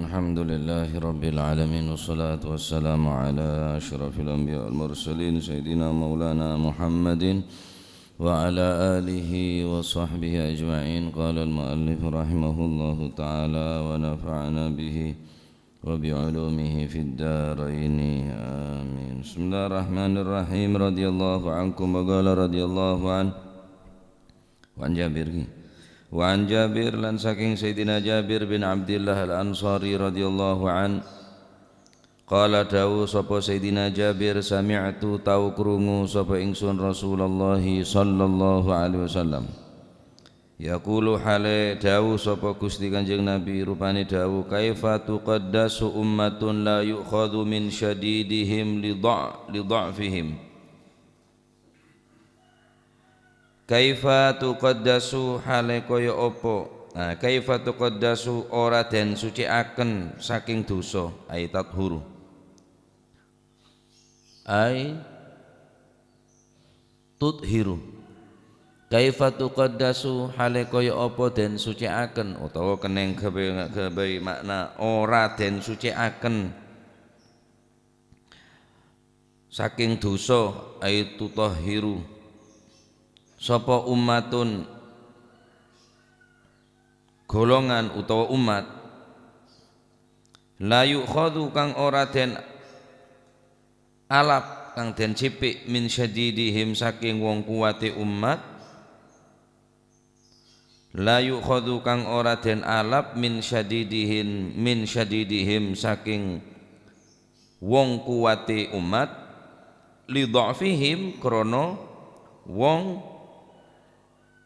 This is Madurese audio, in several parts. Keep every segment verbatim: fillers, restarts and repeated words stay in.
الحمد لله رب العالمين، والصلاة والسلام على أشرف الأنبياء والمرسلين، سيدنا مولانا محمد وعلى آله وصحبه أجمعين. قال المؤلف رحمه الله تعالى ونفعنا به وبعلومه في الدارين، آمين. بسم الله الرحمن الرحيم. رضي الله عنكم، وقال رضي الله عنه. Wa an Jabir, ghi. Wa an Jabir, lan saking Sayyidina Jabir bin Abdillah Al-Ansari radhiyallahu an. Qala, dawuh sapa Sayyidina Jabir, "Sami'tu, tau krungu sapa ingsun Rasulullah sallallahu alaihi wasallam. Yaqulu, hale dawuh sapa Gusti Kanjeng Nabi, rupane dawuh, 'Kaifa tuqaddasu ummatun la yu'khadhu min syadidihim li dha-, li dha'fihim.'" Kaifa tuqaddasu, hale kaya apa? Nah, kaifa tuqaddasu, ora den suci'aken saking dosa, ai tathuru. Ai tuthiru. Kaifa tuqaddasu, hale kaya apa den suci'aken, utawa kenneng gabai, gabai makna ora den suci'aken saking dosa, ai tutahhiru, sapa ummatun, golongan utawa umat, la yu'khadhu, kang ora den alap, kang den cipi', min syadidihim, saking wong kuwate umat, la yu'khadhu, kang ora den alap, min syadidihin, min syadidihim, saking wong kuwate umat, li dha'fihim, krana wong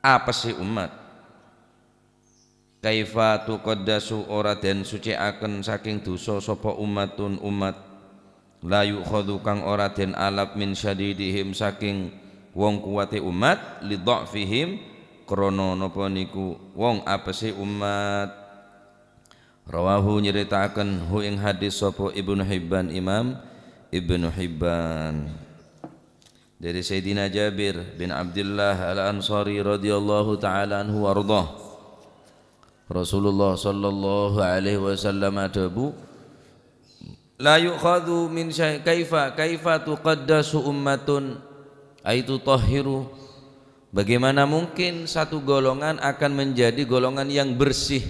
apese umat. Kaifa tuqaddasu, ora den suci'aken saking dosa sapa ummatun, umat, la yu'khadhu, kang ora den alap, min syadidihim, saking wong kuwate umat, li dha'fihim, krana napa niku, wong apese umat. Rawahu, nyareta'aken hu ing hadis sapa Ibnu Hibban, Imam Ibnu Hibban. Dari Sayyidina Jabir bin Abdullah Al-Ansari radhiyallahu ta'ala anhu wa ardhah. Rasulullah sallallahu alaihi wasallam adhabu, "La yu'khadhu min syai-, kaifa, kaifa tuqaddasu ummatun, ai tutahhiru?" Bagaimana mungkin satu golongan akan menjadi golongan yang bersih?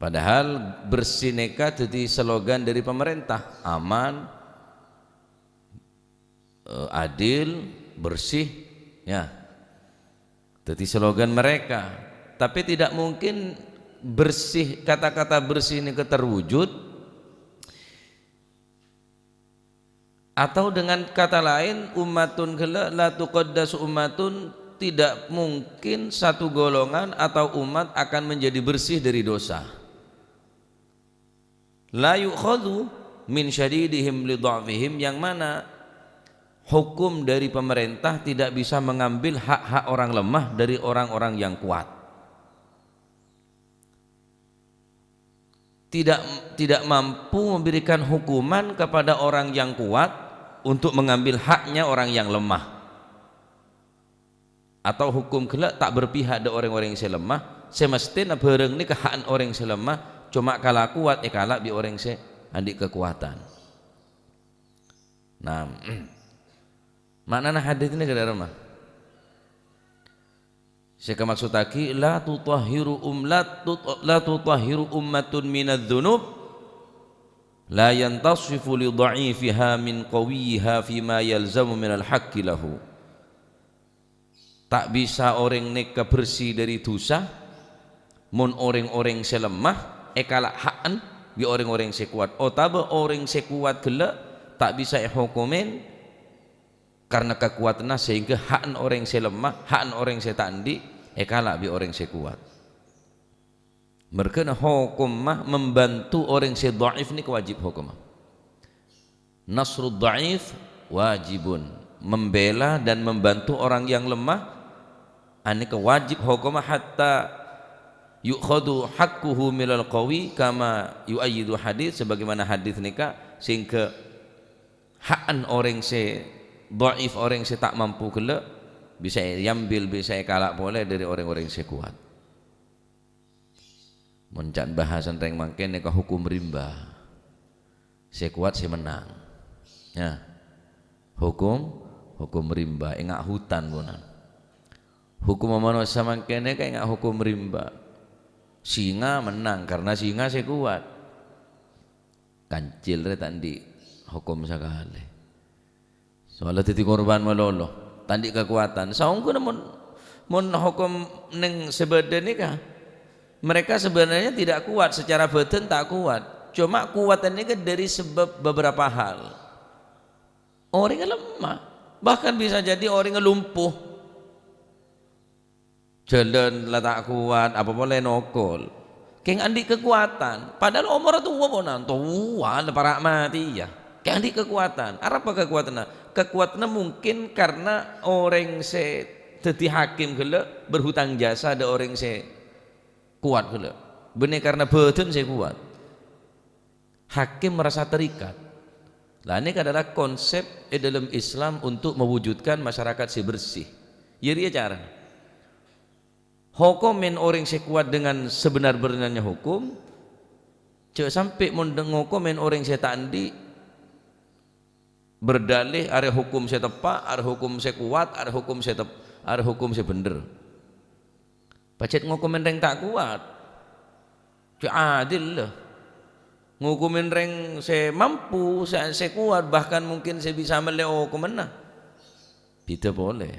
Padahal bersih neka daddi slogan dari pemerintah, aman, eh, adil, bersih, ya. Daddi slogan mereka. Tapi tidak mungkin bersih, kata-kata bersih neka terwujud. Atau dengan kata lain, ummatun ghellâ', la tuqaddasu ummatun, tidak mungkin satu golongan atau umat akan menjadi bersih dari dosa. La yu'khadhu min syadidihim li dha'fihim, yang mana hukum dari pemerintah tidak bisa mengambil hak-hak orang lemah dari orang-orang yang kuat. Tidak, tidak mampu memberikan hukuman kepada orang yang kuat untuk mengambil haknya orang yang lemah. Atau hukum ghellâ' ta' berpihak dâ' orèng-orèng sè lemah, sè mesthèna bhârâng nèka ha'na orèng sè lemah, coma kala kowat èkala' bi' orèng sè andi' kakowadhân. Nah, ma'nana hadis nèka dâ' remma? Sè kamaksoddhâghi, "La tutahhiru um-, la tut-, la tutahhiru ummatun minadz-dzunub, la yantasifu li dha'ifiha min qawiyyiha fima yalzamu minal haqqi lahu." Ta' bisa orèng nèka bersih dâri dhusa, mon orèng-orèng sè lemah èkala' ha'na bi' orèng-orèng sè kowat, otabâ orèng sè kowat ghellâ' ta' bisa èhokomè karna kakowadhânna, sehingga ha'na orèng sè lemah, ha'na orèng sè ta' andi' èkala' bi' orèng sè kowat. Mergâna hokomma membantu orèng sè dhaif nèka wajib hokomma. Nasrud dhaif wajibun. Membela dan membantu orang yang lemah, anèka wajib hokomma, hatta yu'khadhu haqquhu minal qawi kama yu'ayyidu hadits, sebagaimana hadis nèka, sehingga ha'na orèng sè dhaif, orèng sè ta' mampu ghellâ', bisa èambil, bisa èkala' polè dâri orèng-orèng sè kowat. Mon ca'na bhâsana rèng mangkèn nèka hukum rimba. Sè kowat sè mennang. Ya. Hukum, hukum rimba, enga' hutan ponan. Hukum manossa mangkèn nèka enga' hukum rimba. Singa mennang karena singa sè kowat. Kancil rè ta' andi' hokom sakalè. Soalnya dhâddhi korban malolo, ta' andi' kakowadhân. Saongghuna mon, mon hokom neng sè bâdâ nèka, mereka sebenarnya tidak kuat secara badan, tak kuat. Cuma kuwatan nèka dari sebab beberapa hal. Orèngnga lemah, bahkan bisa jadi orèngnga lumpuh. Jhâlân la ta' kowat, apa polè nokol. Kèng andi' kakowadhân, padahal omorra towa ponan, towa la para' matè, ya. Kèng andi' kakowadhân. Arapa kakowadhânna? Kakowadhânna mungkin karena orèng sè dhâddhi hakim ghellâ' berhutang jasa dâ' orèng sè kowat ghellâ'. Bânnè karena bâdân sè kowat. Hakim merasa terikat. Lah, ini adalah konsep di dalam Islam untuk mewujudkan masyarakat sè bersih. Ya, rèya carana. Hokomèn orèng sè kowat dengan sebenar-benarnya hukum, jhâ' sampè' mon ngokomèn orèng sè ta' andi', berdalih arè hukum sè teppa', arè hukum sè kowat, arè hukum sè tep-, arè hukum sè bhendher. Pajhât ngokomèn rèng ta' kowat. Cè' adil, lho. Ngokomèn rèng sè mampu, sè, sè kowat, bahkan mungkin sè bisa mellè okomanna. Bhidhâ polè,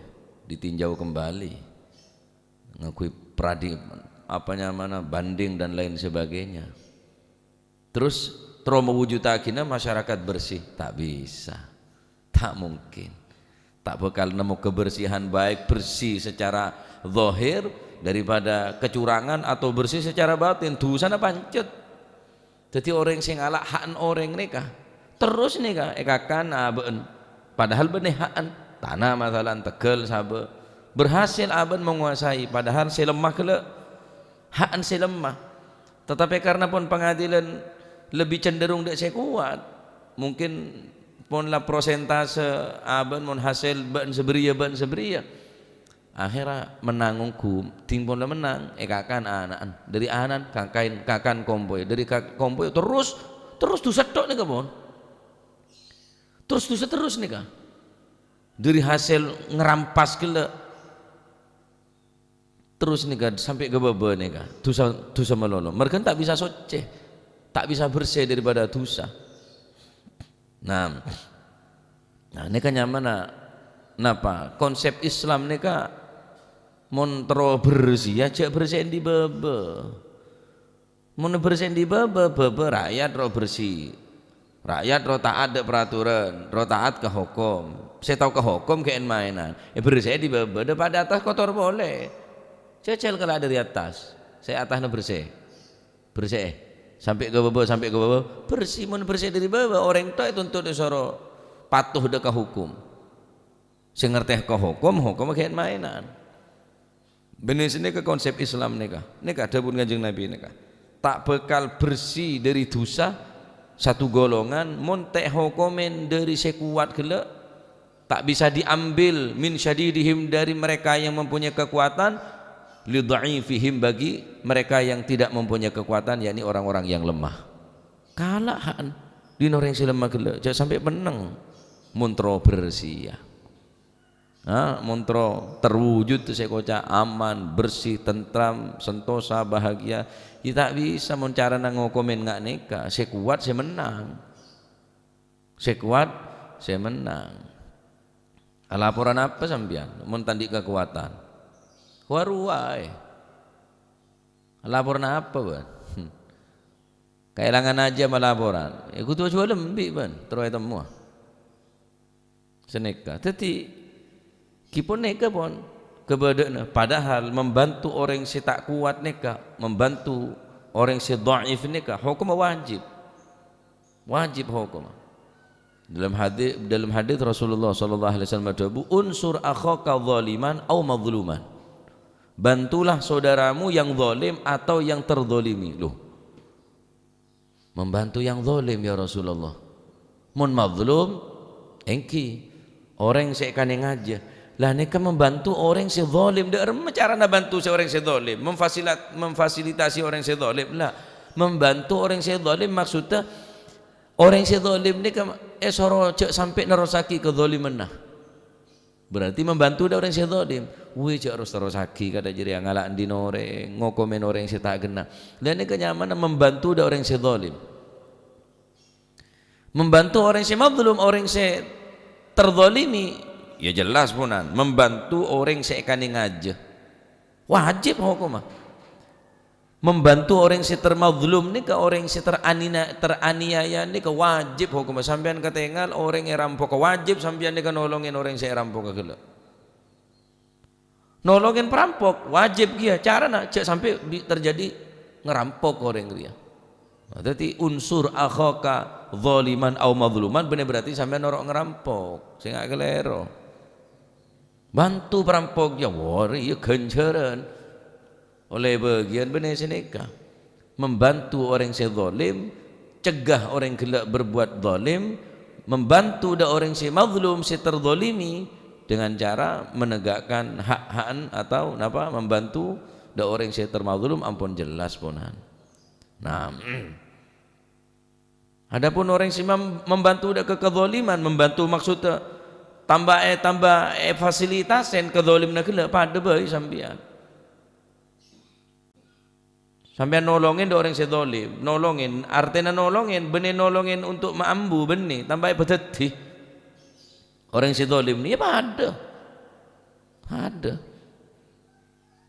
ditinjau kembali. Ngangghuy pradi-, apa nyamana, banding dan lain sebagainya. Terus terro mewujudaghina masyarakat bersih? Ta' bisa. Ta' mungkin. Ta' bhâkal nemmo kebersihan, baik bersih secara zahir daripada kecurangan atau bersih secara batin. Dhusana pancet. Dhâddhi orèng sè ngala' ha'na orèng nèka, terros nèka èkakan abâ'na. Padahal bânnè ha'na. Tana masalan, tegghâl sabâ. Berhasil abâ'na menguasai, padahal sè lemma ghellâ' ha'na sè lemma. Tetapi karena pon pangadilan lebih cenderung dâ' sè kowat, mungkin pon la prosentase abâ'na mon hasèl bâ'na sabâriyâ, bâ'na sabâriyâ. Akhèrra mennang ongghu, dhing pon la mennang, èkakan ana'na. Dâri ana'na kakan, kakan kompoy, dâri ka-, kompoy terros, terros dhusa tok nèka pon. Terros dhusa terros nèka. Dâri hasèl ngerampas ghellâ'. Terros nèka sampè' ka bâbâ nèka, dhusa, dhusa malolo. Marghâna ta' bisa soccè, ta' bisa bersè daripada dhusa. Nah, nah, nèka nyamana napa? Konsep Islam nèka mon terro bersè, ya jhâ' bersè andi' bâbâ. Mon bersè andi' bâbâ, bâbâ rakyat ro bersè. Rakyat ro ta'at dâ' peraturan, ro ta'at ka hokom. Sè tao ka hokom kèn-maènan. Eh, bersè andi' bâbâ, dâ' padâ attas kotor polè. Jhâjhâl kala dâri attas. Sè attasna bersè. Bersè. Sampè' ka bâbâ, sampè' ka bâbâ. Bersè, mon bersè dâri bâbâ, orèng tok ètuntut èsoro patuh dâ' ka hokom. Sè ngartè ka hokom, hokom kèn-maènan. Bânnè sanèka konsep Islam nèka. Nèka dhâbuna Kanjeng Nabi nèka. Ta' bhâkal bersè dâri dhusa satu golongan mon ta' èhokomèn dâri sè kowat ghellâ'. Ta' bisa diambil min syadidihim dari mereka yang mempunyai kekuatan, li dha'ifihim bagi mereka yang tidak mempunyai kekuatan, yakni orang-orang yang lemah. Kala' ha'na dhin orèng sè lemma ghellâ', jhâ' sampè' pennèng mon terro bersè, ya. Ha, mon terro terwujud sè èkoca' aman, bersè, tentram, sentosa, bahagia, ya ta' bisa mon carana ngokomèn nga' nèka, sè kowat sè mennang. Sè kowat sè mennang. Alaporan apa sampèyan mon ta' andi' kakowatan? Wa-rowa, eh. Alaporan apa, bân? Kaèlangan ajâm alaporan. Ya, kodhu ajhuwâl embi', bân. Terro ètemmowa. Sanèka. Dhâddhi, ghi pon nèka pon kabâdâ'ânna. Padahal membantu orèng sè ta' kowat nèka, membantu orèng sè dhaif nèka, hokomma wajib. Wajib hokomma. Dalam hadis, dalam hadis Rasulullah sallallahu alaihi wasallam adhâbu, "Unsur akhaka zaliman au mazluman." Bantulah saudaramu yang zalim atau yang terzalimi. Loh. Membantu yang zalim, ya Rasulullah. Mon mazlum, èngghi. Orèng sè èkanèngajâ. Lah, nèka membantu orèng sè zalim. Dâ' remma carana bantu sè orèng sè zalim? Memfasilat-, memfasilitasi orèng sè zalim? La, membantu orèng sè zalim maksudnya orèng sè zalim nèka èsoro jhâ' sampè' nerrossaghi kadzalimanna. Berarti membantu dâ' orèng sè zalim. Wè, jhâ' ros-terrossaghi kadhâ' jârèya ngala' andi' orèng, ngokomèn orèng sè ta' ghenna. Lah, nèka nyamana membantu dâ' orèng sè zalim. Membantu orèng sè mazlum, orèng sè terzalimi, ya jelas, ponan. Membantu orèng sè èkanèngajâ. Wajib hokomma. Membantu orèng sè termazlum nèka, orèng sè teranina-, teraniaya nèka wajib hokomma. Sampèyan katèngal orèng èrampoka, wajib sampèyan nèka nolongèn orèng sè èrampoka ghellâ'. Nolongèn parampok, wajib kèya. Carana, jhâ' sampè' bi-, terjadi ngerampok orèng rèya. Nah, dhâddhi unsur akhaka zaliman au mazluman, bânnè berarti sampèyan noro' ngerampok. Sènga' kalèro. Bantu parampok, ya, wâ, rèya ghânjhârân. Ollè bâgiyân bânnè sè nèka. Membantu orèng sè zalim, cegah orèng ghellâ' berbuat zalim, membantu dâ' orèng sè mazlum, sè terzalimi, dengan cara menegakkan hak-hakan atau napa, membantu dâ' orèng sè termazlum, ampon jelas, ponan. Nah, adapun orèng sè mem-, membantu dâ' ka kezaliman, membantu maksudnya tamba è-, tamba èfasilitasèn kezalimanna ghellâ', padâ bhâi sampèyan. Sampèyan nolongèn dâ' orèng sè zalim, nolongèn, artèna nolongèn, bânnè nolongèn untuk maambu, bânnè, tamba èpadhâddhi. Orèng sè zalim nèka, ya padâ. Padâ.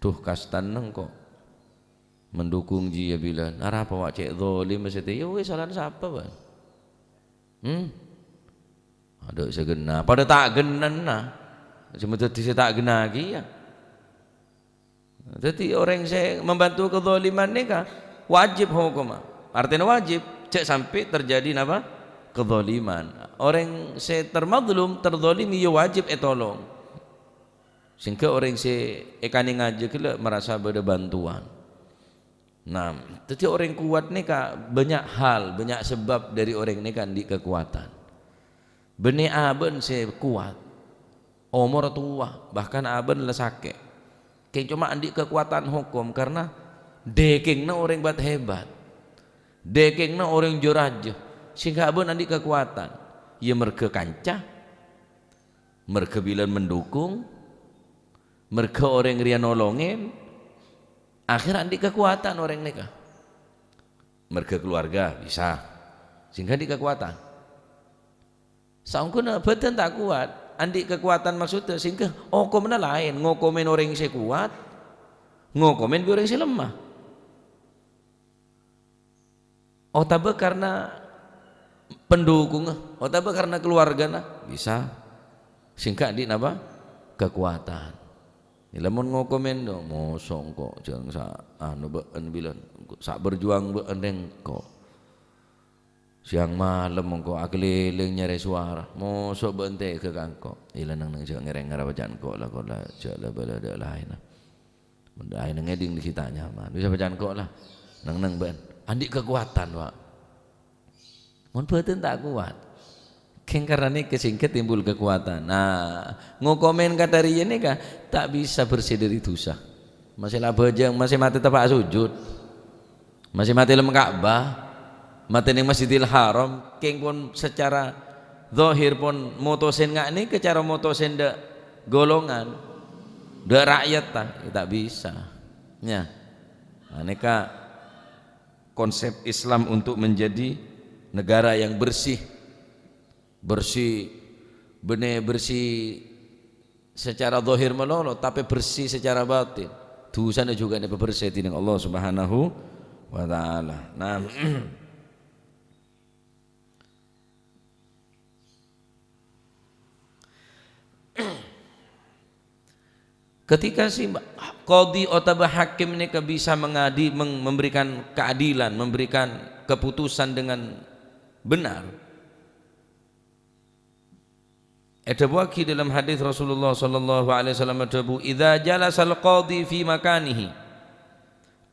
Duh, kastana engko' mendukung jiyâ bilân. Arapa wa' cè' zalim sè tè-, ya wis, salana sapa, bân? Hmm? Adâ' sè ghenna, padâ ta' ghennana. Sè madhâddhi sè ta' ghenna kèya. Dhâddhi, orèng sè membantu kezaliman nèka wajib hokomma. Artèna wajib, jhâ' sampè' terjadi napa? Kezaliman. Orèng sè termazlum, terzalimi, ya wajib ètolong. Sehingga orèng sè èkanèngajâ ghellâ' merasa bâdâ bantuan. Nah, dhâddhi orèng kowat nèka bânnya' hal, bânnya' sabâb dâri orèng nèka andi' kakowadhân. Bânnè abâ'na sè kowat, omor towa, bahkan abâ'na la sakè'. Kèng coma andi' kakowadhân hokom karna dâkèngnga orèng bat-hebat, dâkèngnga orèng jâ-rajâ, sehingga abâ'na andi' kakowadhân. Iyâ, merghâ kanca, merghâ bilân mendukung, merghâ orèng rèya nolongèn, akhèr andi' kakowadhân orèng nèka. Merghâ keluarga bisa, sehingga andi' kakowadhân. Saongghuna bhâdhân ta' kowat, andi' kakowadhân maksoddhâ, sehingga hokomma laèn, ngokomèn orèng sè kowat, ngokomèn bi' orèng sè lemma. Otabâ karna pendukungnga, otabâ karna keluargana, bisa. Sehingga andi' napa? Kakowadhân. Lamon ngokomèn, "Moso engko' jhâng sa-, anu bâ'en bilân, sa' berjuang bâ'en engko'. Siang malem engko' akalèlèng nyarè sowara. Moso bâ'en tegghâ ka engko'." Ila neng-neng jhâ' ngèrèng ngara bâcaan engko' la, engko' la jhâ' la bâlâ dâ' laènna. Mon aèng ngèdhing ghi' ta' nyaman. Bisa bâcaan engko' la. Neng-neng bâ'en. Andi' kakowadhân, Pak. Mon bhâdhân ta' kowat. Kèng karna nèka sehingga timbul kakowadhân. Nah, ngokomèn kadhâriyâ nèka ta' bisa bersè dâri dhusa. Masè la bhâjâng, masè matè teppa' sujud. Masè matè lem Ka'bah, matè neng Masjidil Haram, kèng pon secara zahir pon motosèn nga' nèka cara motosèn dâ' golongan, dâ' ra'yatta, ta' bisa. Nya. Nah, nèka konsep Islam untuk menjadi negara yang bersih. Bersih, bânnè bersih secara zahir malolo, tapè bersih secara batin. Dhusana jhughân èpabhersè dhinèng Allah Subhanahu wa Ta'ala. Nah, ketika si qadhi otabâ hakim nèka bisa mengadi-, meng-, memberikan keadilan, memberikan keputusan dengan benar, èdhâbuwâghi dalam hadis Rasulullah sallallahu alaihi wasallam adhâbu, "Idza jalasal qadhi fi makanihi."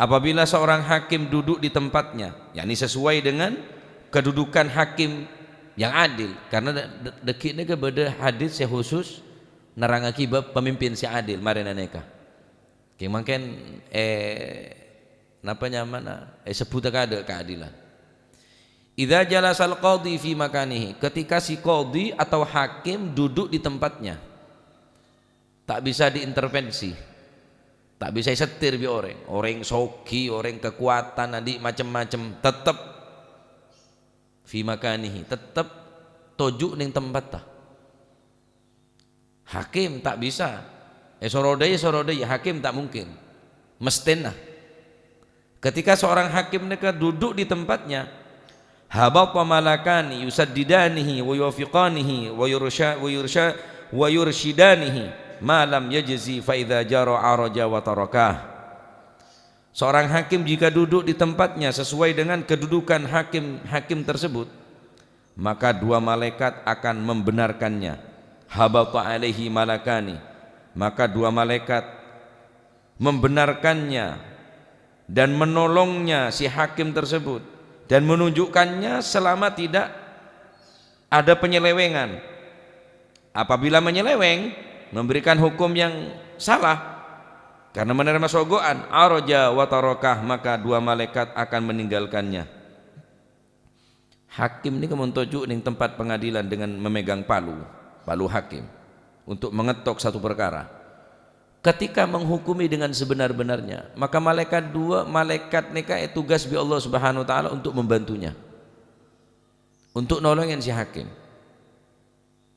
Apabila seorang hakim duduk di tempatnya, yakni sesuai dengan kedudukan hakim yang adil. Karena dâ-, dâ-, dâgghi' nèka bâdâ hadis sè khusus nerrangngagi bab pemimpin sè adil marèna nèka. Kèng mangkèn, eh, napa nyamana? Eh, sebbhutta kaadâ' kaadilan. Idza jalasal qadhi fi makanihi, ketika si qadhi atau hakim duduk di tempatnya, tak bisa diintervensi, tak bisa èsetir bi' orèng. Orèng soghi, orèng kakowadhân, andi' macem-macem, tettep fi makanihi, tettep toju' neng tempatta. Hakim tak bisa. Eh, soro dhâjâ, soro dhâjâ, hakim tak mungkin. Mesthèna. Ketika seorang hakim nèka duduk di tempatnya, habata malakani yusaddidanihi wa yuwaffiqanihi wa yursya-, wa yursya-, wa yursyidanihi ma lam yajzi fa idza jara araja wa tarakah. Seorang hakim jika duduk di tempatnya sesuai dengan kedudukan hakim-hakim tersebut, maka dua malaikat akan membenarkannya. Habata alaihi malakani, maka dua malaikat membenarkannya dan menolongnya si hakim tersebut dan menunjukkannya selama tidak ada penyelewengan. Apabila menyeleweng, memberikan hukum yang salah karena menerima sogo'an, araja wa tarakah, maka dua malaikat akan meninggalkannya. Hakim nèka mon toju' neng tempat pengadilan dengan memegang palu, palu hakim, untuk mengetok satu perkara. Ketika menghukumi dengan sebenar-benarnya, maka malaikat dua malaikat nèka ètugas bi' Allah Subhanahu wa Ta'ala untuk membantunya, untuk nolongin si hakim,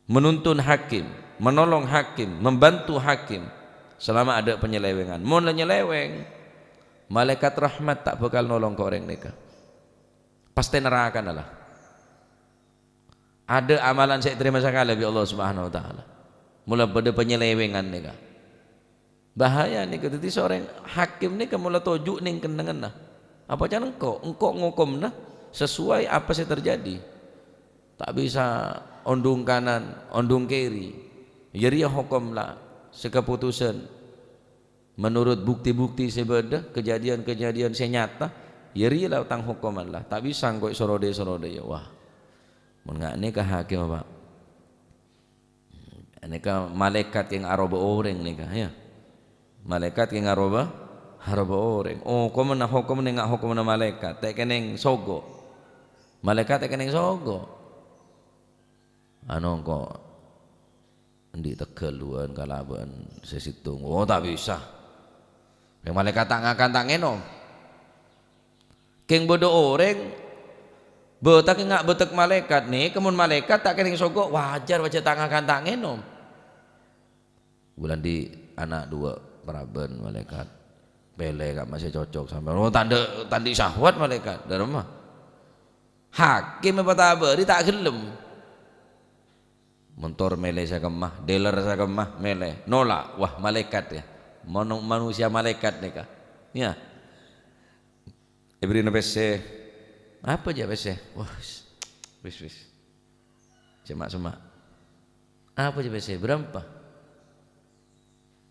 menuntun hakim, menolong hakim, membantu hakim selama ada penyelewengan. Mon la nyeleweng, malaikat rahmat ta' bhâkal nolong ka orèng nèka. Pastè nerrakana la. Ada amalan sè ètarèma sakalè bi' Allah Subhanahu wa Ta'ala. Mon la bâdâ panyelewengan nèka. Bahaya nèka. Dhâddhi, seorang hakim nèka mon la toju' neng kennengnganna. Apa can engko'? Engko' ngokomna sesuai apa sè terjadi. Ta' bisa ondung kanan, ondung kèri. Iyâ rèya hokom la sè kaputusan. Menurut bukti-bukti sè bâdâ, kejadian-kejadian sè nyata, iyâ rèya la tang hokoman la. Ta' bisa engko' soro dhâjâ-soro dhâjâ. Wah, mon nga' nèka hakim, Pak. Nèka malaikat kèng aroba orèng nèka, ya. Malaikat kèng aroba, aroba orèng. Oh, hokomna, hokomna nga' hokomna malaikat. Ta' kennèng sogo'. Malaikat ta' kennèng sogo'. Anu, engko' andi' tegghâl duwâ'ân kalabân sè sèttong. Oh, ta' bisa. Rèng malaèkat ta' ngakan, ta' ngènom. Kèng bâdâ orèng bâtak nga' bâtak malaèkat. Nèka mon malaèkat ta' kennèng sogo', wajar, wajar ta' ngakan, ta' ngènom. Bulâ andi' ana' duwâ' parabân malaèkat. Pèlè ka'emma sè cocok sampèyan. Oh, tandhâ', ta' andi' syahwat malaèkat. Dâremma? Hakim èpatabâri ta' ghellem. Montor mèlè sè kemma, dealer sè kemma mèlè. Nola'. Wah, malaèkat, ya. Manu-, manusia malaèkat nèka. Ya. Èbèrri'na pèssè. Apa jâ' pèssè? Wah, wis, wis. Semma'-semma'. Apa jâ' pèssè? Bârâmpa?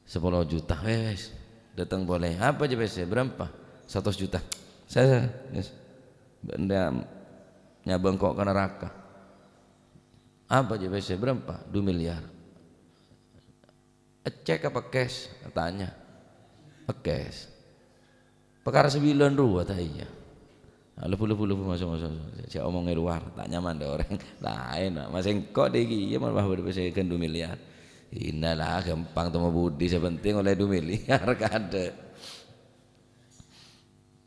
Sapolo juta. Wis, dâteng polè. Apa jâ' pèssè? Bârâmpa? Satos juta. Sa-, sa-, wis. Bâ'na nyabâ engko' ka naraka. Apa jâ' pèssè? Bârâmpa? Du miliar. Cèk apa cash? Tanya. Cash. Pekara sabilân rowa ta' iyâ? Ah, lebu, lebu, lebu, maso', maso', maso'. Jâ' omong è luar, ta' nyaman dâ' orèng. Laèn, Pak. Masè engko' dâ' iyâ, mon bâdâ pèssè ghân du miliar. Innala, ghâmpang temmo budi, sè pentèng ollè du miliar, kadâ'.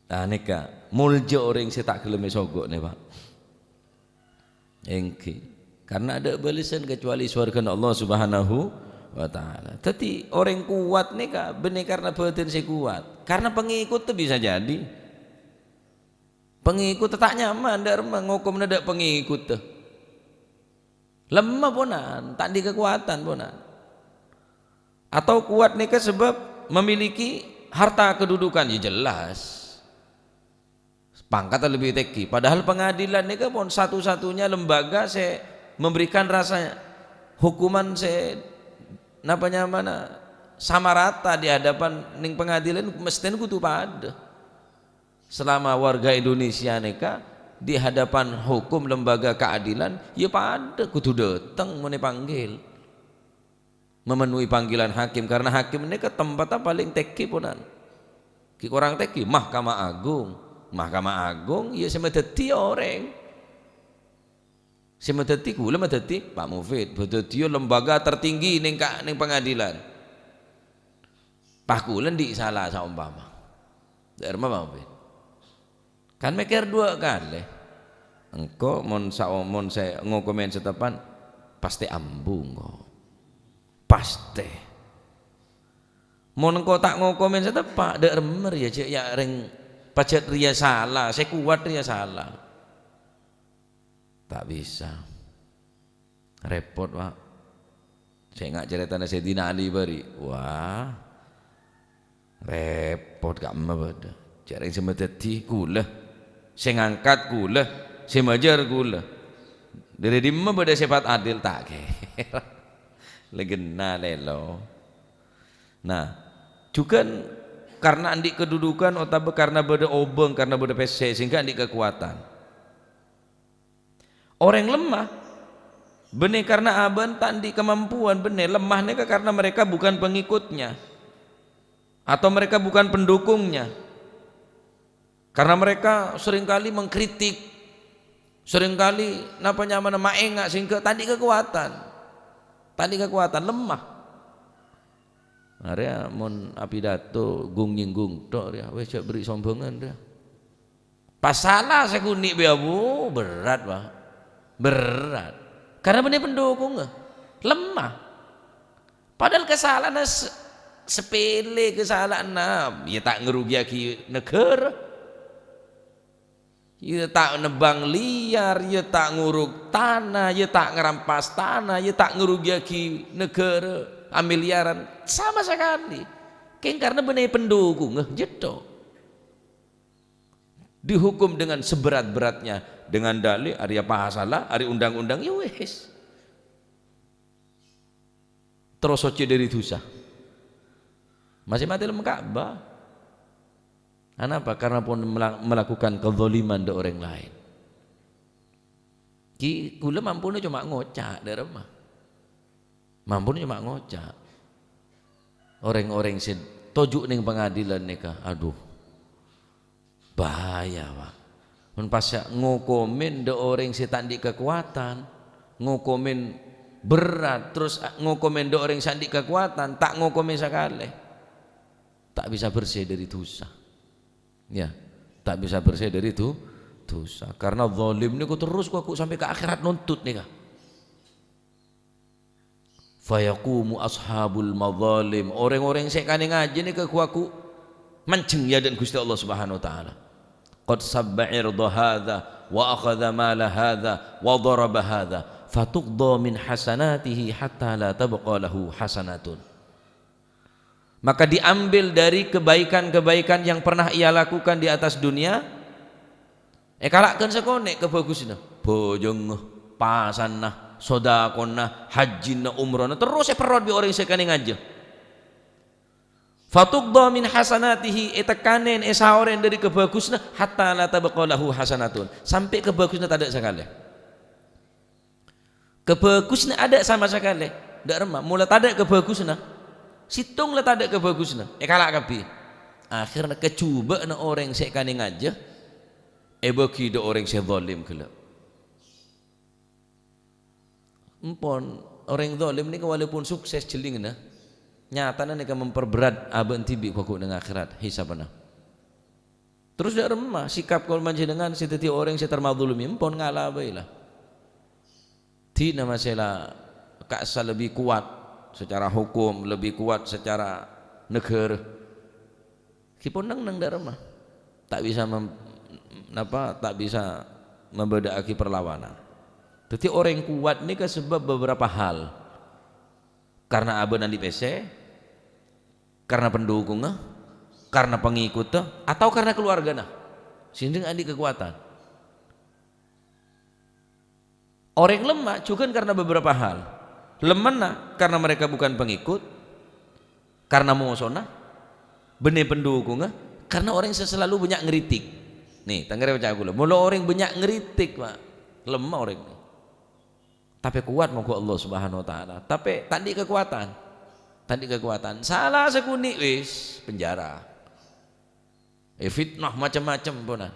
Nah, nèka, moljâ orèng sè ta' ghellem èsogo' nè, Pak. Èngghi. Karena adâ' bâlessan kecuali sowarghâna Allah Subhanahu wa Ta'ala. Dhâddhi, orèng kowat nèka bânnè karena bâdân sè kowat. Karena pangèkotta bisa jadi. Pangèkotta ta' nyaman, dâ' remma ngokomna dâ' pangèkotta. Lemma ponapa, ta' andi' kakowadhân ponapa. Atau kowat nèka sabâb memiliki harta kedudukan, ya jelas. Pangkatta lebbi tèngghi. Padahal pengadilan nèka pon satu-satunya lembaga sè memberikan rasa hukuman sè napa nyamana sama rata di hadapan nèng pengadilan, mesthèna kodhu padâ. Selama warga Indonesia nèka di hadapan hukum lembaga keadilan, ya padâ kodhu dâteng mon èpanggil. memenuhi panggilan hakim, karena hakim nèka tempatta palèng tèngghi, ponan. Ghi' korang tèngghi, Mahkamah Agung. Mahkamah Agung, ya sè madhâddhi orèng. Sè madhâddhi, kaulâ madhâddhi Pak Mufid, madhâddhiyâ lembaga tertinggi nèng ka-, nèng pengadilan. Pas kaulâ andi' sala saompama. Dâ'remma, Pak Mufid? Kan mèkkèr duwâ' kalè. Engko' mon sa-, mon sè ngokomè sè teppa', pastè ambu engko'. Pastè. Mon engko' ta' ngokomè sè teppa', dâ'remma rèya jhâ' ya' rèng pajhât rèya sala, sè kowat rèya sala. Ta' bisa. Rèpot, Pak. Sènga' carètana Sayyidina Ali bâri'. Wah. Rèpot, ka'emma bâdâ. Jhâ' rèng sè madhâddhi kaulâ. Sè ngangkat kaulâ. Sè majâr kaulâ. Dâri dimma bâdâ sèpat adil? Ta' kèra. Lèghenna lèlo. Nah, jhughân karena andi' kedudukan otabâ karena bâdâ obâng, karena bâdâ pèssè, sehingga andi' kakowadhân. Orèng lemma, bânnè karena abâ'na ta' andi' kamampuan, bânnè lemma nèka karena mereka bukan pengikutnya, atau mereka bukan pendukungnya. Karena mereka seringkali mengkritik, seringkali napa nyamana maènga' sehingga ta' andi' kakowadhân. Ta' andi' kakowadhân, lemma. Arèya mon apidato gung-nyènggung tok rèya, wis jhâ' bherri' sombhângan rèya. Pas sala sè ghun bhâi, abu, berat, Pak. Berat. Karena bânnè pendukungnga lemma. Padahal kasala'anna se-, sepele kasala'anna, ya ta' ngarugiyaghi negara. Ya ta' nebbhâng liyar, ya ta' nguruk tana, ya ta' ngarampas tana, ya ta' ngarugiyaghi negara amiliyaran. Sama sekali. Kèng karena bânnè pendukungnga, jhâ' tok. Dihukum dengan seberat-beratnya, dengan dalil, arèya pasalla, arèya undang-undang, ya wis. Terros soccè dâri dhusa. Masih matè lem Ka'bah. Anapa? Karena pon mela-, melakukan kezaliman dâ' orèng laèn. Ghi kaulâ mampuna coma ngoca', dâ'remma. Mampuna coma ngoca'. Orèng-orèng sè toju' nèng pangadilan nèka, adhu. Bahaya, Pak. Mon pas ngokomè dâ' orèng sè ta' andi' kakowadhân, ngokomè berat, terros ngokomè dâ' orèng sè andi' kakowadhân, ta' ngokomè sakalè. Ta' bisa bersè dâri dhusa. Ya, ta' bisa bersè dâri dhu-, dhusa. Karena zalim nèko terros ghu-, ghu sampè' ka akhèrat nuntut nèka. Fayaqumu ashabul madzalim, orèng-orèng sè kanè ngajhi nèka ghu-, ghu manjheng è adâ'na Ghustè Allah Subhanahu wa Ta'ala. "Qad sabba irda hadza wa akhadza mala hadza wa daraba hadza, fatuqda min hasanatihi hatta la tabqa lahu hasanatun." Maka diambil dari kebaikan-kebaikan yang pernah ia lakukan di atas dunia, èkala'aghi sakonè' kabhâghusânna, bhâjângnga, pasanna, sodakona, hajjina, umrona, terros èperrot bi' orèng sè kanè ngajhi. Fatuqda min hasanatihi, ètekkanè, èsaorè dâri kabhâghusânna, hatta la tabqa lahu hasanatun, sampè' kabhâghusânna tadâ' sakalè. Kabhâghusânna adâ' sama sakalè, dâ' remma, mola tadâ' kabhâghusânna, sèttong la tadâ' kabhâghusânna, èkala' kabbhi. Akhèrra kajhubâ'na orèng sè èkanè ngajhi, èbâghi dâ' orèng sè zalim ghellâ'. Empon, orèng zalim nèka walaupun sukses jhellingnga, nyatana nèka memperberat abâ'na dhibi' ghu-, ghu neng akhèrat hisabbhâ. Terros dâ' remma sikap kaulâ panjhennengngan sè dhâddhi orèng sè termazlumi, empon ngala' bhâi la. Dina masè la ka'assa lebbi kowat secara hukum, lebbi kowat secara negara. Ghi pon neng-enneng dâ' remma. Ta' bisa mem-, napa, ta' bisa mabâdâ'aghi perlawanan. Dhâddhi orèng kowat nèka sebab beberapa hal. Karena abâ'na andi' pèssè, karena pendukungnga, karena pengikutta, atau karena keluargana. Sehingga andi' kakowadhân. Orèng lemma jhughân karena beberapa hal. Lemmana karena mereka bukan pengikut, karena mosona, bânnè pendukungnga, karena orèng sè selalu bânnya' ngritik. Nè, tengngèrè oca' kaulâ. Mola orèng bânnya' ngritik, Pak, lemma orèng. Tapè kowat mongghu Allah Subhanahu wa Ta'ala. Tapè ta' andi' kakowadhân. Ta' andi' kakowadhân. Sala sakonè', wis, penjara. Eh, fitnah macem-macem, ponan.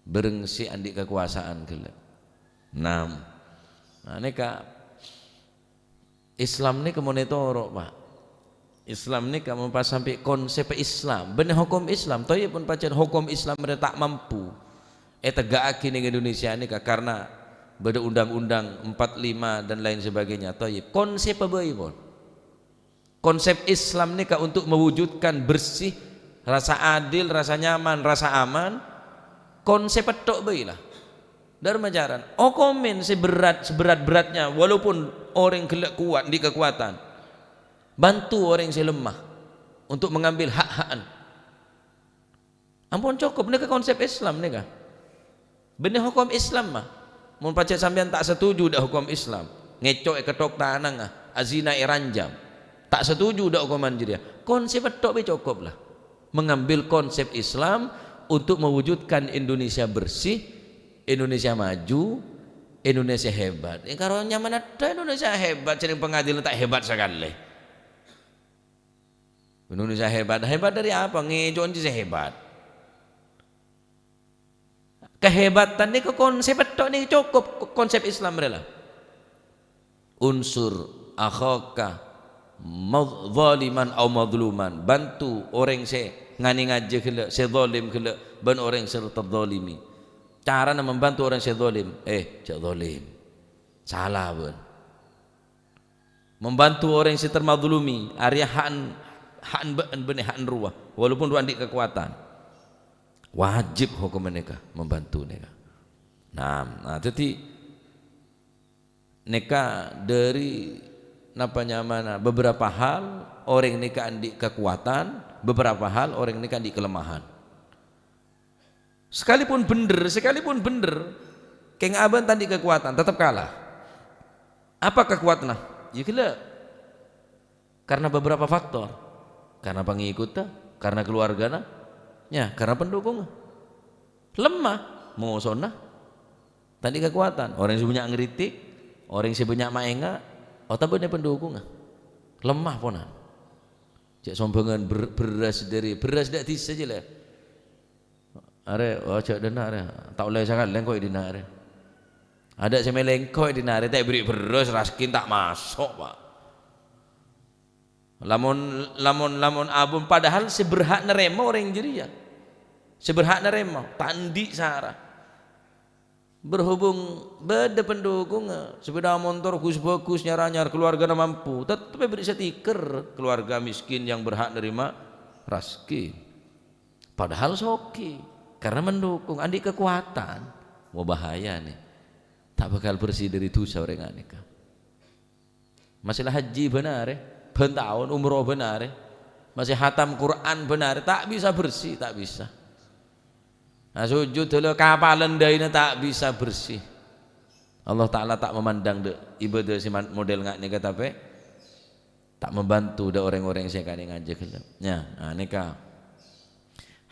Bhâreng sè andi' kakowasaân ghellâ'. Nam. Nah, nèka Islam nèka mon ètoro', Pak. Islam nèka mon pas sampè' konsep Islam. Bânnè hokom Islam. Thayyib, mon pancèn hokom Islam rè ta' mampu ètegga'aghi neng Indonesia nèka karena bâdâ undang-undang empat lima dan lain sebagainya. Thayyib. Konsep apa bhâi, pon? Konsep Islam nèka untuk mewujudkan bersih, rasa adil, rasa nyaman, rasa aman, konsep petto' bhâi la. Dâ' remma carana. Okomen sè berat, seberat-beratnya, walaupun orèng ghellâ' kowat, andi' kakowadhân. Bantu orèng sè lemah untuk mengambil hak-hakan. Ampon cokop, nèka konsep Islam nèka. Bânnè hokom Islam, ma. Mon pajhât sampèyan ta' setuju dâ' hokom Islam, ngèco' è ketthok tanangnga, azina èranjam. Ta' setuju dâ' hokoman jârèya. Konsep petto' bhâi cokop la. Mengambil konsep Islam untuk mewujudkan Indonesia bersih, Indonesia maju, Indonesia hebat. Eh, karo nyamana dâ' Indonesia hebat, jârèng pengadilan ta' hebat sakalè. Indonesia hebat. Hebat dari apa? Ngèco' onjâ sè hebat. Kahebatan nèko konsep petto' nèko cokop, konsep Islam rè la. Unsur akhaka madh-, zaliman au madhluman. Bantu orèng sè nganèngajâ ghellâ', sè zalim ghellâ', bân orèng sè tadzalimi. Carana membantu orèng sè zalim, eh, jhâ' zalim. Sala bân. Membantu orèng sè termazlumi, arèya ha'en, ha'en bâ'en bânnè ha'en rowa, walaupun rowa andi' kakowadhân. Wajib hokom nèka, membantu nèka. Nah, nah, dhâddhi nèka dhâri napa nyamana beberapa hal orèng nèka andi' kakowadhân, beberapa hal orèng nèka andi' kalemahan. Sekalipun bhendher, sekalipun bhendher, kèng abâ' ta' andi' kakowadhân, tetep kala. Apa kakowadhânna? Yâ ghellâ'. Karena beberapa faktor. Karena pangèkotta, karena keluargana, yâ, karena pendhukungnga. Lemma, mosona. Ta' andi' kakowadhân. Orèng sè bânnya' ngritik, orèng sè bânnya' maènga', otabâ bânnè pendhukungnga. Lemma, ponan. Jhâ' sombhângan ber-, bherrâs dhâri, bherrâs dâ' dhisa jâ la. Arè, oh, jhâ' dhinna' arè. Ta' ollè sakalè engko' è dhinna' arè. Adâ' sè mèlè engko' è dhinna' arè, ta' èberri' bherrâs, raskin ta' maso', Pak. Lamon, lamon, lamon abon, padahal sè berhak narèma orèng jârèya. Sè berhak narèma, ta' andi' sara. Berhubung bâdâ pendhukungnga, sepeda motor ghus-bhâghus, nyar-anyar, keluargana mampu, tetep èberri' stiker, keluarga miskin yang berhak nerima raskin. Padahal soghi, karena mendukung, andi' kakowadhân. Wah, bahaya nè. Ta' bhâkal bersih dhâri dhusa orèng ghânèka. Masè la haji bân arè, bân taon umroh bân arè. Masè hatam Qur'an bân arè, ta' bisa bersih, ta' bisa. Nah, sujud dhâlâ kapalèn dâina ta' bisa bersih. Allah Ta'ala ta' memandang dâ' ibadah sè man-, model nga' nèka tapè ta' membantu dâ' orèng-orèng sè kanèngajâ ghellâ'. Nya, nah, nèka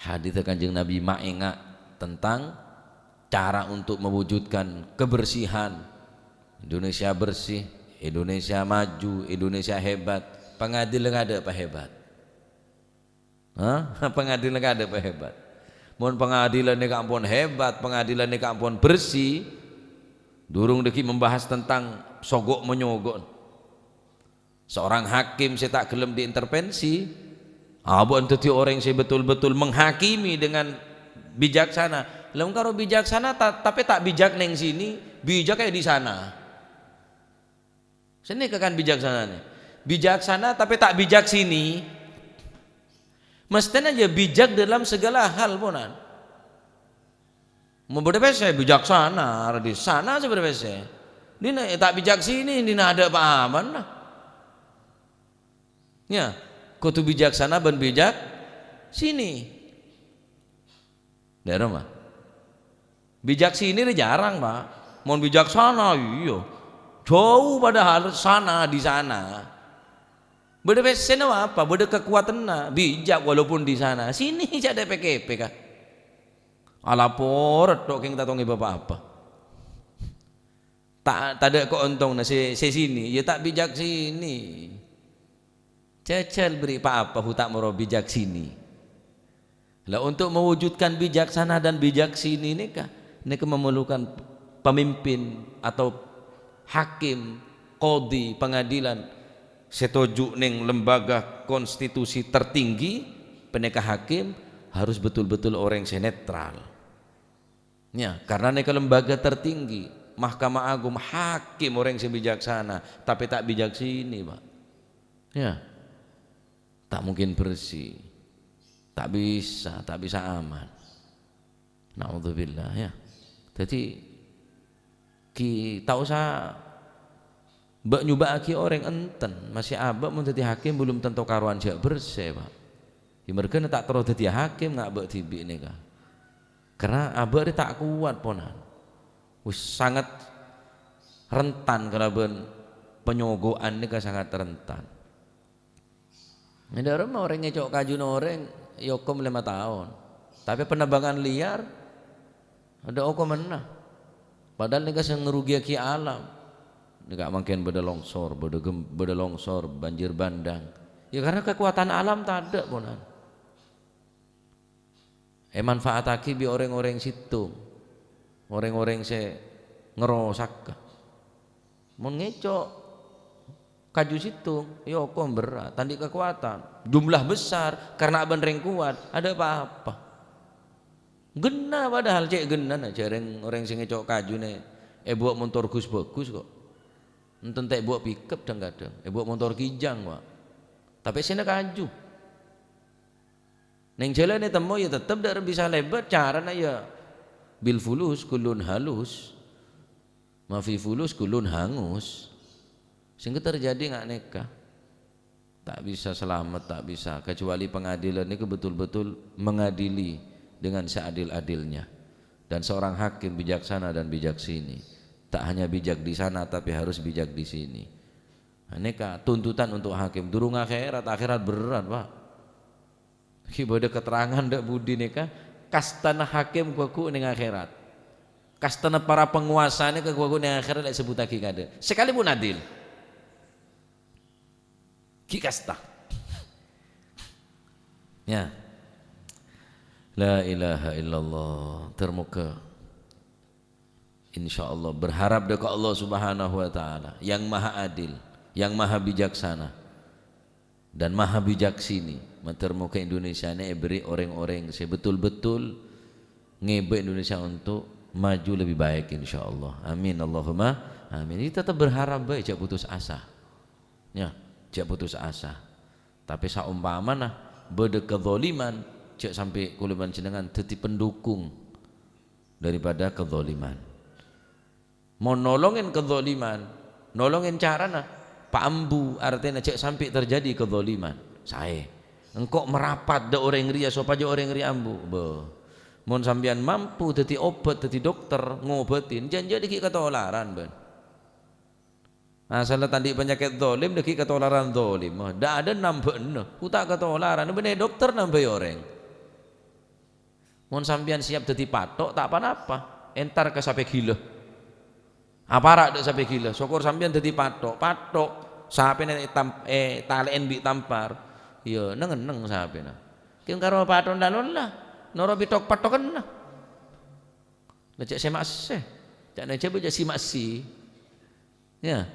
hadis Kanjeng Nabi maènga' tentang cara untuk mewujudkan kebersihan. Indonesia bersih, Indonesia maju, Indonesia hebat. Pangadilan adâ' apa hebat? Hah? Pangadilan adâ' apa hebat? Mon pangadilan nèka ampon hebat, pangadilan nèka ampon bersih, durung dhâggi' membahas tentang sogo' monyogo'. Seorang hakim sè ta' ghellem diintervensi, abâ'na dhâddhi orèng sè betul-betul menghakimi dengan bijaksana. Lem karo bijaksana, ta-, tapè ta' bijak neng sini, bijak è di sana. Sè nèka kan bijaksanana. Bijaksana, tapè ta' bijak sini. Mestèna yâ bijak dalam segala hal, ponan. Mon bâdâ pèssè, bijaksana, arè di sana sè bâdâ pèssè. Dinna' ta' bijak sini, dinna' adâ' pa-apana. Yâ, kodhu bijaksana bân bijak sini. Dâ' remma. Bijak sini rè jarang, Pak. Mon bijaksana, iyâ. Jauh padahal sana, di sana. Bâdâ pèssèna apa? Bâdâ kakowadhânna. Bijak walaupun di sana. Sini jhâ' dâ' pèkè-pèkè, Kak. Alapor tok kèng ta' tao ngèbâ pa-apa. Ta', tadâ' kaontongna sè, sè sini, yâ ta' bijak sini. Jhâjhâl bâri' pa-apa hu ta' moro bijak sini. Lah, untuk mewujudkan bijaksana dan bijak sini nèka, nèka memerlukan pemimpin atau hakim, qadhi, pengadilan, sè toju' neng lembaga konstitusi tertinggi, panèka hakim, harus betul-betul orèng sè netral. Ya, karena nèka lembaga tertinggi, Mahkamah Agung, hakim orèng sè bijaksana, tapè ta' bijak sini, Pak. Ya. Ta' mungkin bersih. Ta' bisa, ta' bisa aman. Naudzubillah, ya. Dhâddhi, ghi' ta' osa bâ'-nyobâ'âghi orèng, enten. Masih abâ' mon dhâddhi hakim belum tanto karowan jhâ' bersè, Pak. Ya, merghâna ta' terro dhâddhiyâ hakim nga' bâ' dhibi' nèka. Karena abâ' rè ta' kowat, ponan. Wis sangat rentan kalabân panyogo'an nèka sangat rentan. È dâ'remma orèng ngèco' kajuna orèng, èokom lèma taon. Tapè penebangan liar, adâ' okomanna. Padahal nèka sè ngarogiyaghi alam. Nèka mangkèn bâdâ longsor, bâdâ gem-, bâdâ longsor, banjir bandang. Ya, karena kakowadhân alam tadâ', ponan. Èmanfaataghi bi' orèng-orèng sèttong, orèng-orèng sè ngarosakka. Mon ngèco' kaju sèttong, èokom berrâ', ta' andi' kakowadhân. Jumlah besar, karena abân rèng kowat, adâ' pa-apa. Ghenna padahal cè' ghennana, jhâ' rèng-orèng sè ngèco' kaju nè èbâ' montor gus-bhâgus kok. Enten ta' èbâ' pickup dhâng-kadhâng, èbâ' montor Kijang, Pak. Tapè sèna kaju. Neng jhâlân ètemmo ya tettep dâ' bisa lèbât, carana ya bil fulus kullun halus, ma fi fulus kullun hangus. Sehingga terjadi nga' nèka. Ta' bisa selamat, ta' bisa, kecuali pengadilan nèka betul-betul mengadili dengan seadil-adilnya. Dan seorang hakim bijaksana dan bijak sini. Ta' hanya bijak di sana, tapi harus bijak di sini. Nah, nèka tuntutan untuk hakim. Durung akhèrat, akhèrat berrâ', Pak. Ghi' bâdâ keterangan dâ' budi nèka, kastana hakim ghuwâ-ghu neng akhèrat. Kastana para panguwasa nèka ghuwâ-ghu neng akhèrat la èsebbhuttaghi kadâ'. Sakalèpon adil. Ghi' kasta. Ya. La ilaha illallah. Termoga Insyaallah, berharap dâ' ka Allah Subhanahu wa Ta'ala, yang Maha Adil, yang Maha Bijaksana, dan Maha Bijak sini. Mator moghâ Indonesia nè èberri' orèng-orèng sè betul-betul ngèbâ Indonesia untuk maju lebih baik, insyaallah. Amin, Allahumma amin. Jadi tetap berharap bhâi, jhâ' putus asa. Ya, jhâ' putus asa. Tapè saompamana bâdâ kadzaliman, jhâ' sampè' kaulâ panjhennengngan dhâddhi pendukung daripada kadzaliman. Mon nolongèn kadzaliman, nolongèn carana paambu, artèna jhâ' sampè' terjadi kadzaliman. Saè. Engko' marapat dâ' orèng rèya sopajâ orèng rèya ambu. Bâh. Mon sampèyan mampu dhâddhi obat, dhâddhi dokter, ngobâtin, jhân-jhân ghi' katolaran, bân. Asalla ta' andi' panyakèt dzalim, dâgghi' katolaran dzalim. Dâ'-adâ' nambâ'âna, hu ta' katolaran, bânnè dokter nambâi orèng. Mon sampèyan siap dhâddhi patho', ta' pa-napa. Entar ka sapè ghilâ. Apara' dâ' sapè ghilâ, sokor sampèyan dhâddhi patho'. Patho', sapèna ètam-, ètalè'èn bi' tampar. Iyâ, neng-enneng sapèna. Kèng karo patho' la-, lolla, noro' pèthok-pèthokenna. Nah, cè' sè massè. Ca'na Jhâbâ jhâ' si-massi. Ya,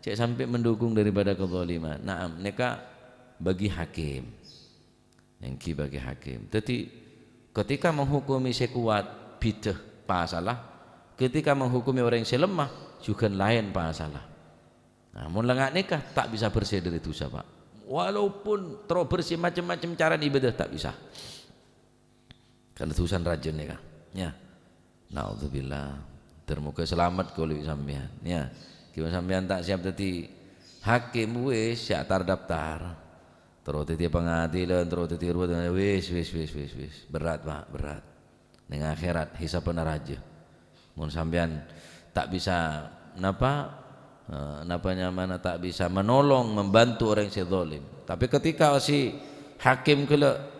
cè' sampè' mendukung daripada kezaliman. Naam, nèka bagi hakim. Èngghi bagi hakim. Dhâddhi, ketika menghukumi sè kowat, bhidhâ pasalla. Ketika menghukumi orèng sè lemah, jhughân laèn pasalla. Nah, mon la nga' nèka, ta' bisa bersè dâri dhusa, Pak. Walaupun terro bersè macem-macem carana ibadah, ta' bisa. Karena dhusana rajâ nèka. Ya. Naudzubillah. Ter moghâ salamet kaulâ bi' sampèyan. Ya. Kèng sampèyan ta' siap dhâddhi hakim, wis, ya' tar-daftar. Terro dhâddhi pengadilan, terro dhâddhi ruwet, wis, wis, wis, wis, wis. Berat, Pak, berat. Neng akhèrat, hisabbhâ rajâ. Mon sampèyan ta' bisa, napa, eh, napa nyamana, ta' bisa menolong, membantu orèng sè zalim. Tapè ketika si hakim ghellâ'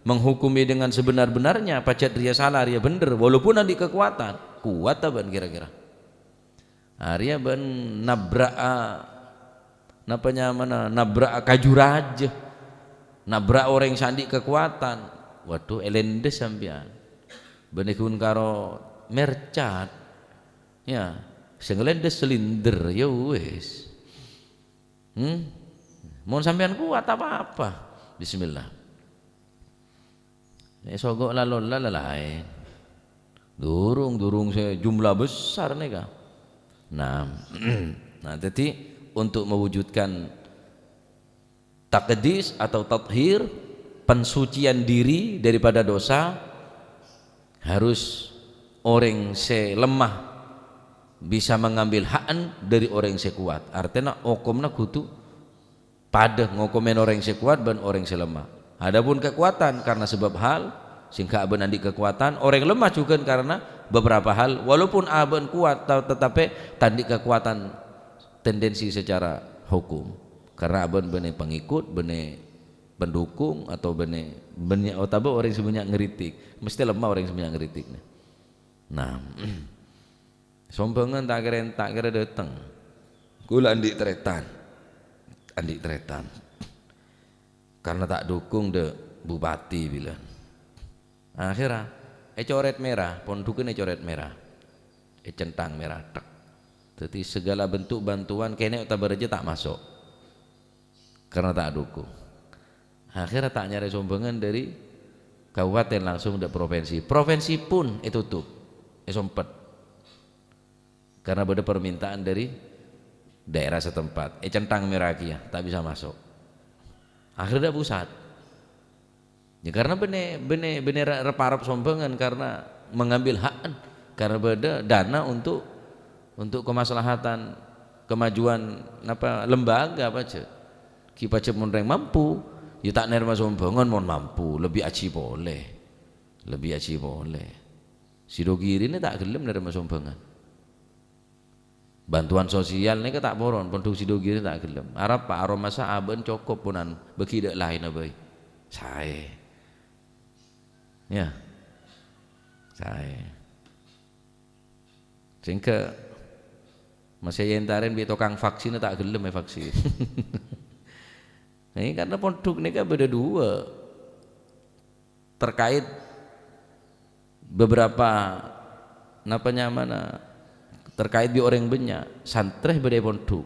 menghukumi dengan sebenar-benarnya, pajhât rèya sala, rèya bhender, walaupun andi' kakowadhân, kowat ta' bâ'na kira-kira? Arèya bâ'na nabra'a Napa nyamana nabrak kaju raja, nabrak orèng sè andi' kakowadhân. Waduh, èlèndhes sampèyan. Bânnè ghun karo mercat. Ya, sè ngalèndhes silinder, ya wis. Hmm? Mon sampèyan kowat, ta' pa-apa. Bismillah. Nè' sogo' la-, lolla la-, laèn. Durung, durung sè jumlah besar nèka. Nah, nah, jadi untuk mewujudkan takdis atau tathir, pensucian diri daripada dosa, harus orèng sè lemah bisa mengambil haen dari orèng sè kowat. Artèna, hokomma kodhu padâ ngokomè orèng sè kowat bân orèng sè lemah. Adapun kakowadhân karena sebab hal, sehingga abâ'na andi' kakowadhân, orèng lemah jhughân karena beberapa hal, walaupun abâ'na kowat, ta-, tatapè ta' andi' kakowadhân tendensi secara hukum. Karena abâ'na bânnè pengikut, bânnè pendukung, atau bânnè, bânnè, otabâ orèng sè bânnya' ngritik. Mestè lemah orèng sè bânnya' ngritik, nè. Nah, sombhângan ta' kèra, ta' kèra dâteng. Kaulâ andi' tarètan. Andi' tarètan. Karena ta' dukung dâ' bupati bilân. Akhèrra ècorèt mèra, pondhughân ècorèt mèra. Ècènthang mèra, tek. Dhâddhi segala bentuk bantuan kènè' otabâ rajâ ta' maso'. Karena ta' dukung. Akhèrra ta' nyarè sombhângan dâri kabupaten, langsung dâ' provinsi. Provinsi pun ètotop, èsompet. Karena bâdâ permintaan dâri daerah setempat. Ècènthang mèra kèya, ta' bisa maso'. Akhèrra dâ' pusat. Ya, karena bânnè, bânnè, bânnè ra-, rep-arep sombhângan karena mengambil haen, karena bâdâ dana untuk, untuk kemaslahatan, kemajuan, napa, lembaga pajhât. Ghi' pajhât mon rèng mampu, ya ta' narèma sombhângan mon mampu, lebbi ajhi polè. Lebbi ajhi polè. Sidogirina ta' ghellem narèma sombhângan. Bantuan sosial nèka ta' poron, pondhuk Sidogiri ta' ghellem. Arapa, aromasa abâ'na cokop ponan, bâgi dâ' laènna bhâi. Saè. Ya. Saè. Sehingga masih yentarèn bi' tokang vaksin ta' ghellem èvaksin. Ini karena pondhuk nèka bâdâ dua. Terkait beberapa, napa nyamana, terkait bi' orèng bânnya', santrè bâdâ è pondhuk.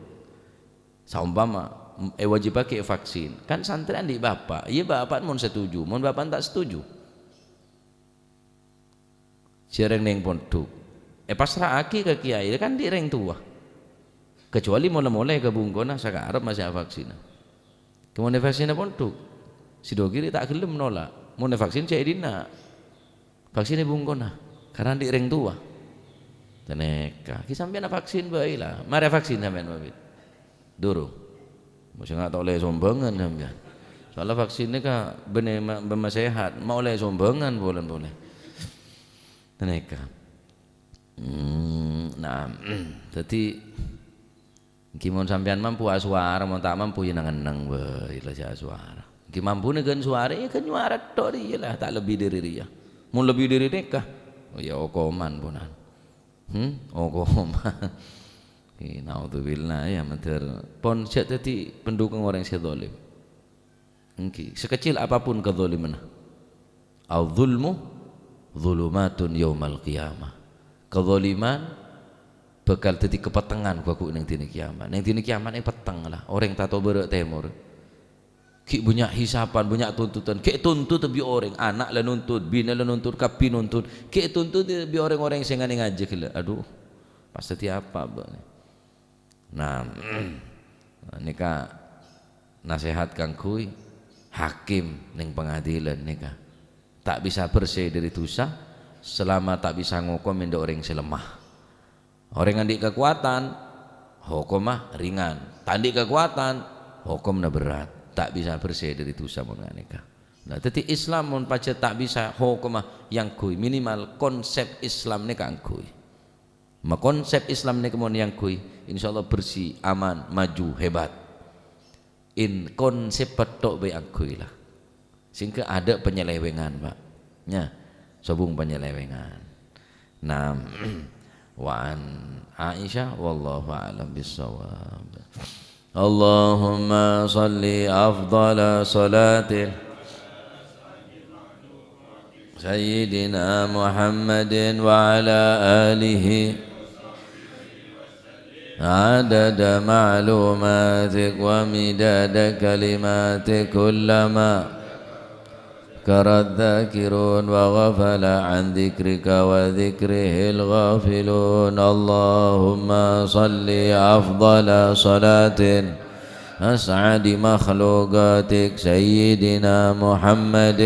Saompama, m-, èwajibhâghi vaksin, kan santrè andi' bapa', iyâ bapa' mon setuju, mon bapa' ta' setuju. Jhâ' rèng neng pondhuk, èpasra'aghi ka kiai, kan andi' rèng towa. Kecuali molè-molè ka bungkona sakarep masih avaksina. Kemon èvaksin è pondhuk, Sidogiri ta' ghellem nola'. Mon èvaksin cè' è dinna'. Vaksin è bungkona, karena andi' rèng towa. Teneka, ki sampèyan vaksin bhâi la. Marè vaksin sampèyan, Pak Bid? Durung. Mesti nggak tolè sombhângan sampèyan. Soalnya vaksin nèka bânnè ma-, bânnè sehat, ma' ollè sombhângan polè-polè. Teneka. Hmm, nah, dhâddhi, ènggi mon sampèyan mampu asowarè, mon ta' mampu, ya neng-enneng bhâi la jhâ' asowarè. Ènggi mampuna ghân sowarè, ya ghân nyowarè tok rèya la, ta' lebbi dâri rèya. Mon lebbi dâri nèka, oh, ya okoman ponan. Hmm? Okoman. Ih, naudzubillah, ya, mandhâr. Pon jhâ' dhâddhi pendukung orèng sè zalim. Ènggi, sekecil apapun kezalimanna. Al-zulmu zulumatun yaumal qiyamah. Kezaliman bhâkal dhâddhi kapettengan ghuwâ-ghuwâ neng dina kiamat. Neng dina kiamat neng petteng la, orèng tato bârâ' tèmor. Ghi' bânnya' hisapan, bânnya' tuntutan. Ghi' tuntut bi' orèng, ana' la nuntut, binè la nuntut, kabbhi nuntut. Ghi' tuntut bi' orèng-orèng sè nganè ngajhi ghellâ'. Aduh, pas dhâddhi apa, bâ'? Nah, nèka nasèhat kaangghuy hakim neng pengadilan nèka. Ta' bisa bersè dâri dhusa selama ta' bisa ngokom ènḍâ' orèng sè lemah. Orèng andi' kakowadhân, hokomma ringan. Ta' andi' kakowadhân, hokomma berrâ'. Ta' bisa bersè dâri dhusa mon nga' nèka. Nah, dhâddhi Islam mon pajhât ta' bisa hokomma èyangghuy, minimal konsep Islam nèka èyangghuy. Ma konsep Islam nèka mon èyangghuy, insyaallah bersih, aman, maju, hebat. In konsep pètto' bhâi èyangghuy la. Sehingga adâ' penyelewengan, Pak. Nya, sobung penyelewengan. Nah, wa an Aisyah, wallahu a'lam bissawab. اللهم صل أفضل صلاة سيدنا محمد وعلى آله عدد معلوماتك ومداد كلماتك، كلما ذكر الذاكرون وغفل عن ذكرك وذكره الغافلون. اللهم صل أفضل صلاة أسعد مخلوقاتك سيدنا محمد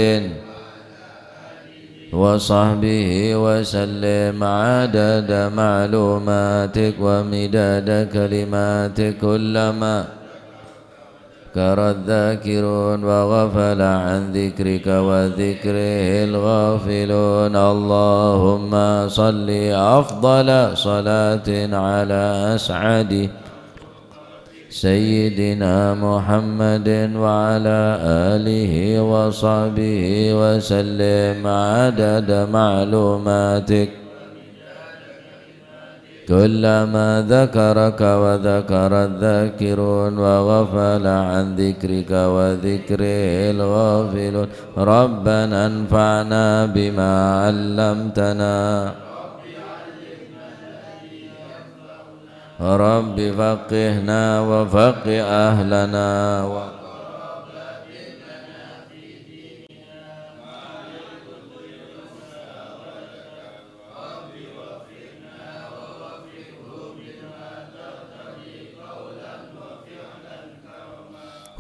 وصحبه وسلم عدد معلوماتك ومداد كلماتك، كلما ذكر الذاكرون وغفل عن ذكرك وذكره الغافلون. اللهم صل أفضل صلاة على أسعد سيدنا محمد وعلى آله وصحبه وسلم عدد معلوماتك، كلما ذكرك وذكر الذاكرون وغفل عن ذكرك وذكره الغافلون. ربنا انفعنا بما علمتنا. رب فقهنا وفقه أهلنا و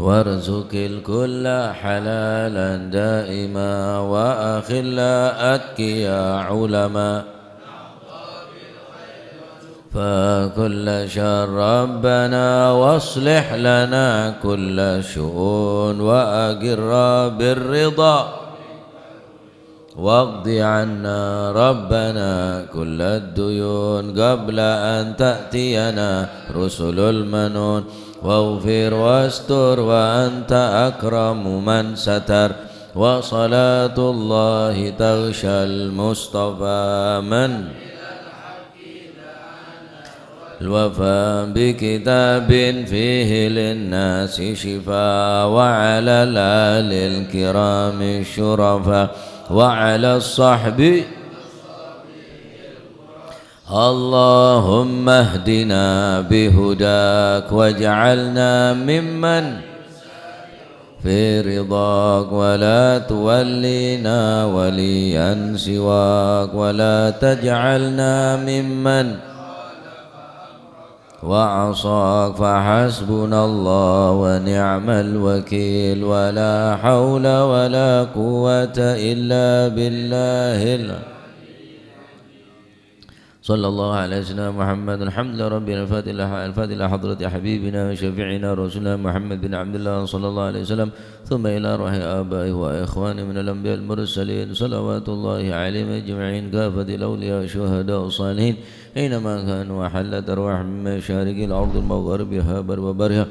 وارزق الكل حلالا دائما وأخل أتقيا علما فكل شر ربنا واصلح لنا كل شؤون وأقر بالرضا واقض عنا ربنا كل الديون قبل أن تأتينا رسل المنون واغفر واستر وأنت أكرم من ستر وصلاة الله تغشى المصطفى من الوفاء بكتاب فيه للناس شفاء وعلى الآل الكرام الشرفاء وعلى الصحب اللهم اهدنا بهداك واجعلنا ممن في رضاك ولا تولنا وليا سواك ولا تجعلنا ممن وعصاك فحسبنا الله ونعم الوكيل ولا حول ولا قوة إلا بالله العلي صلى الله على سيدنا محمد. الحمد لله رب العالمين. الفاتحة، الفاتحة لحضرة حبيبنا وشفيعنا رسولنا محمد بن عبد الله صلى الله عليه وسلم، ثم إلى أرواح آبائه وإخوانه من الأنبياء المرسلين، صلوات الله عليهم أجمعين، كافة الأولياء والشهداء والصالحين، أينما كانوا وحلت أرواحهم من مشارق الأرض ومغاربها وبرها